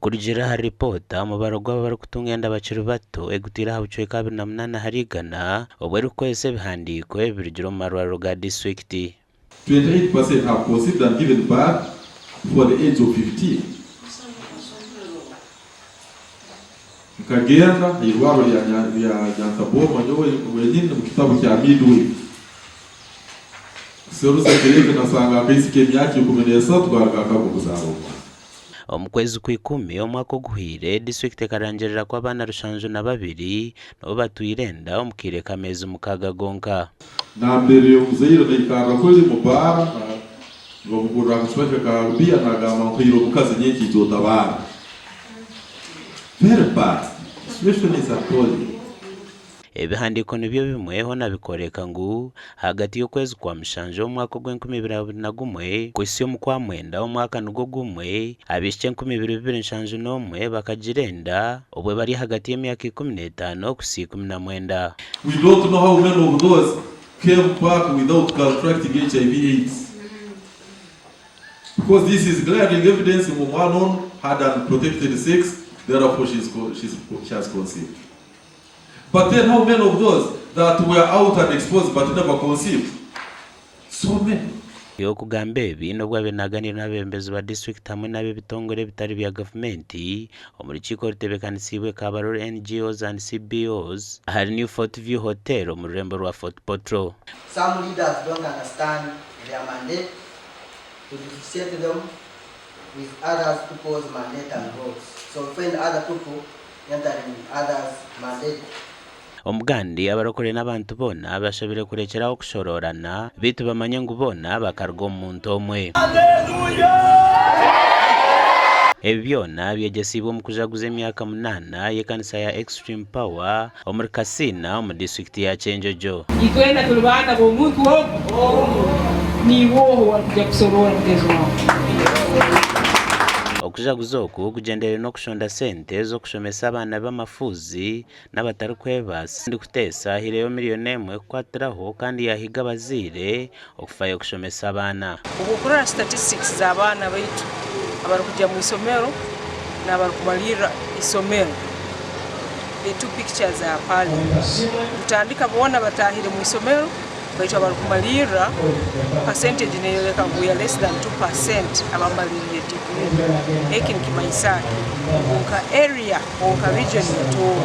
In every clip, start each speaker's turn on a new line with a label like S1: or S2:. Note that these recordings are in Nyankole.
S1: Okurugiirira ahari ripoota, omubaro gw'abo abarikutunga enda bakiri bato egutwire aha bucweka 28 ahari igana obwo erikukozesa ebihandiiko ebirugire omu marwariro ga disiturikiti.
S2: 28% have conceived and given birth before the age of 15. Nkagenda aha irwariro rya Nyantaboma nyowe wenyini omu kitabu kya midwife. Kuseruza ekiro ekyo nasanga akaisiki k'emyaka 13 kaali kakabwa kuzaara omwana.
S1: Omu kwezi kw'ikumi omwaka oguhweire, disiturikiti ekarangirira ku abaana 72 nibo batwire enda omu kaire k'ameezi mukaaga gonka.
S2: Nambere omuzaire naikarra kuli mu baara nibamugurra akacupa ke ka biya nagamba nkuhaire omukazi nyenkya ija otabaara. Very bad. Situation is appalling.
S1: Ebihandiiko nibyo bimwe hoona bikooreka ngu ahagati y'okwezi kwa mushanju omu mwaka ogw'enkumi ibiri abiri na gumwe kuhitsya omu kwamwenda omwaka nigwo gumwe, abaishiki 2,271 bakagira enda obwo bari ahagati y'emyaka 15 kuhitsya 19.
S2: We don't know how many of those came back without contracting HIV AIDS because this is glaring evidence ngu omwana onu had unprotected sex therefore she's, she's, she has conceived. But then how many of those that were out and exposed but never conceived? So many.
S1: Okugamba ebi n'obu abaire naaganiira n'abeebembezi ba disiturikiti hamwe n'ab'ebitongore ebitari bya gavumenti omu rukiiko orutebeekanisiibwe Kabarole NGOs and CBOs ahari New Fort View Hotel omu rurembo rwa Fort Portal.
S3: Some leaders don't understand their mandate to differentiate them with others people's mandate and roles. So we find other people entering others mandate.
S1: Omugandi abarokore n'abantu boona bashabire kurekyeraho kushoroorana beitu bamanye ngu boona bakaruga omu muntu omwe. Ebi byona byegyesiibwe omu kujaguza emyaka munaana y'ekanisa ya Extreme Power omuri Kasiina omu disiturikiti ya Kyenjojo.
S4: Itwena tuli baana b'omuntu omu, niiwe oha owarukwija kusoroora mugenzi waawe?
S1: Okujaguza oku kugyendereire n'okushonda sente z'okushomesa abaana b'amafuuzi n'abatarikwebaasa. Ndikuteesa ahaireyo miriyoni emwe kukwatiraho kandi yaahiga abazaire okufayo kushomesa abaana.
S4: Obu okurora statistics z'abaana baitu abarikugya mu isomero n'abarikumalirra isomero, the two pictures are appalling. Nitutandika boona bataahire mu isomero baitu abarikumalirra percentage neyoleka ngu we are less than 2% abamaliriire degree. Eki nikimanyisa ki? Ngu nka area or nka region ya Tooro,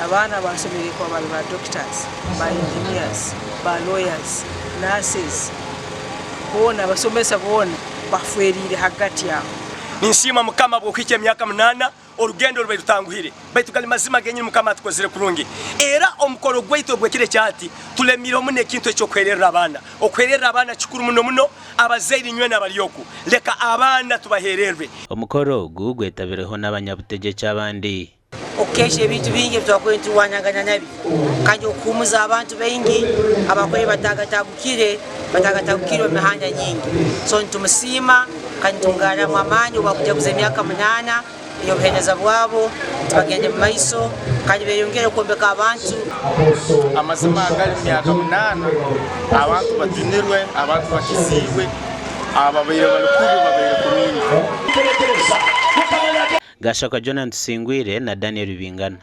S4: abaana abaasomire kuba bari ba doctors, ba engineers, ba lawyers, nurses, boona abasomesa boona bafweriire hagati aho.
S5: Ninsiima Mukama ahabw'okuhikya emyaka munaana, orugendo rubaire rutanguhire, baitu gari mazima genyini Mukama atukozire kurungi. Era omukoro gwaitu ogw'ekiro ekya hati tulemiireho muno ekintu eky'okuhererra abaana. Okuhererra abaana kikuru muno muno, abazaire inywena abari oku, leka abaana tubahererre.
S1: Omukoro ogu gwetabireho n'abanyabutegyeki abandi.
S6: Okukeesha ebintu bingi ebi twakubaire niturwanagana nabyo, kandi okuhuumuza abantu baingi abakubaire bataagatagukire bataagatagukire omu mihanda nyingi. So nitumusiima kandi nitumugarramu amaani obu bakujaguza emyaka munaana ey'obuheereza bwabo, nti bagende mu maiso kandi beyongere kwombeka abantu.
S7: Amazima agari mu myaka munaana abantu bajunirwe, abantu bakiziibwe, ababaire bari kubi babaire kurungi.
S1: Gashakwa Jonah Tusingwire na Daniel Bingana.